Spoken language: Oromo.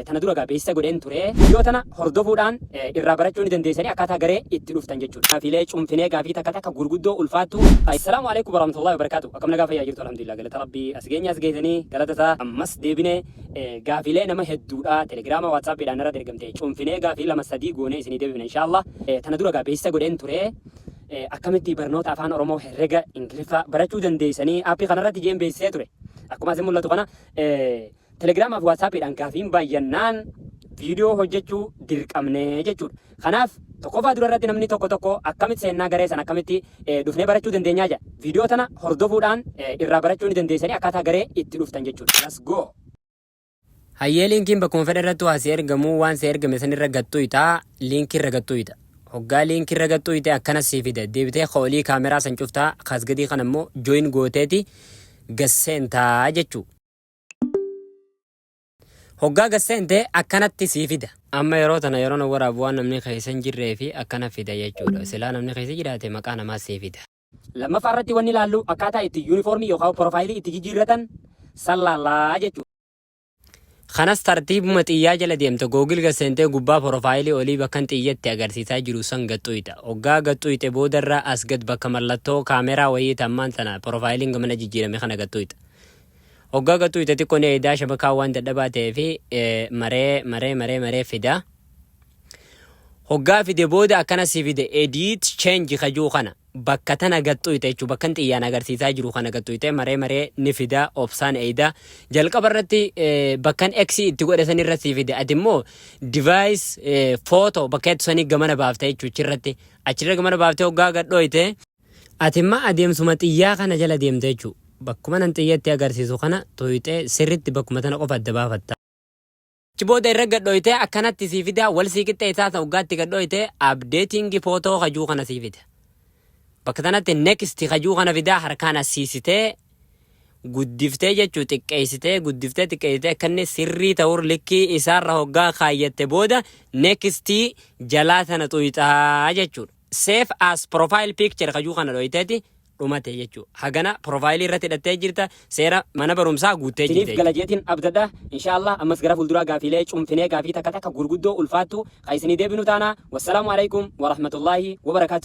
Tana dura gaa beeksisa godheen ture. Viidiyoo tana hordofuudhaan irraa barachuu ni dandeessanii akkaataa garee itti dhuftan jechuudha. Gaafiilee cunfinee gaafii takka takka gurguddoo ulfaattu. Assalaamu alaikum warahmatullahi wabarakatuh. Akkam nagaa fayyaa jirtu? Alhamdulillah, galata Rabbii as geenya as geessanii galata isaa. Ammas deebinee gaafiilee nama hedduudha Telegiraama, WhatsAppiidhaan irratti ergamte cunfinee gaafii lama sadii goonee isinii deebifne inshallah. Tana dura gaa beeksisa godheen ture. Akkamitti barnoota Afaan Oromoo, herrega, Ingiliffaa barachuu dandeessanii aappii kanarratti jeen beeksisee ture. Akkuma isin mul'atu kana Telegiraamaa fi WhatsAppiidhaan gaafiin baay'annaan viidiyoo hojjechuu dirqamnee jechuudha. Kanaaf tokkoffaa dura irratti namni tokko tokko akkamitti seennaa, garee sana akkamitti dhufnee barachuu dandeenyaa jedha. Viidiyoo tana hordofuudhaan irraa barachuu ni dandeessanii akkaataa garee itti dhuftan jechuudha. Let's go! Hayyee, liinkiin bakkuma fedhe irratti waa si ergamu, waan si ergame san irra gatxuyxa, liinkii irra gatxuyxa. Hoggaa liinkii irra gatxuyxe akkana sii fida. Deebitee ka olii kaameraa san cuftaa, kaas gadii kana immoo join gooteeti gasseentaa jechuu. Hoggaa gasseente akkanatti sii fida. Amma yeroo tana yeroo na waraabu waan namni keessa hin jirree fi akkana fida jechuudha. Silaa namni keessa jiraate maqaa namaa sii fida. Lammaffaa irratti wanni ilaallu akkaataa itti yuunifoormii yookaan profaayilii itti jijjiirratan san laallaa jechuudha. Kanas tartiibuma xiyyaa jala deemta. Google gasseentee gubbaa profaayilii olii bakkan xiyyatti agarsiisaa jiru san gaxxuyxa. Hoggaa gaxxuyxe boodarra as gad bakka mallattoo kaameraa wayii tammaan tana profaayiliin gamana jijjiirame kana gaxxuyxa. Hoggaa gaxxuyxe xiqqoo ni eeydaa, shabakaa waan dadhabaa ta'ee fi maree maree maree maree fida. Hoggaa fide booda akkana si fide, edit change kajuu kana bakka tana gaxxuyxe jechuudha. Bakkan xiyyaan agarsiisaa jiru kana gaxxuyxe maree maree ni fida, obsaan eeyda. Jalqaba irratti bakkan X itti godhe san irra si fide. Ati immoo device photo bakka jettu sanii gamana baafte jechuudha achirratti. Achirra gamana baaftee hoggaa gadhooyte. Ati immoo adeemsuma xiyyaa kana jala deemte jechuudha. Bakkuma nan xiyyatti agarsiisu kana tuyxee sirritti bakkuma tana qofa adda baafatta. Achi booda irra gadhooytee akkanatti sii fida, wal sii qixxeessaa ta'u hoggaatti gadhooyte updating photo kajuu kana sii fida. Bakka tanatti next kajuu kana fidaa, harkaan asiisitee guddiftee jechuu, xiqqeessitee guddiftee xiqqeessitee akka inni sirrii ta'uur likkii isaarra hoggaa kaayyatte booda next jalaa tana xuyxaa jechuudha. Save as profile picture kajuu kana dhoyteeti dhumate jechuudha. Hagana profaayilii irratti hidhattee jirta, seera mana barumsaa guuttee Isiniif jirta gala jechuudha. jeetiin abdadha. Inshallah ammas gara fuulduraa gaafiilee cunfinee gaafii takka takka gurguddoo ulfaattu ka isinii deebinu taana. Wassalaamu alaikum warahmatullaahi wabarakaatu.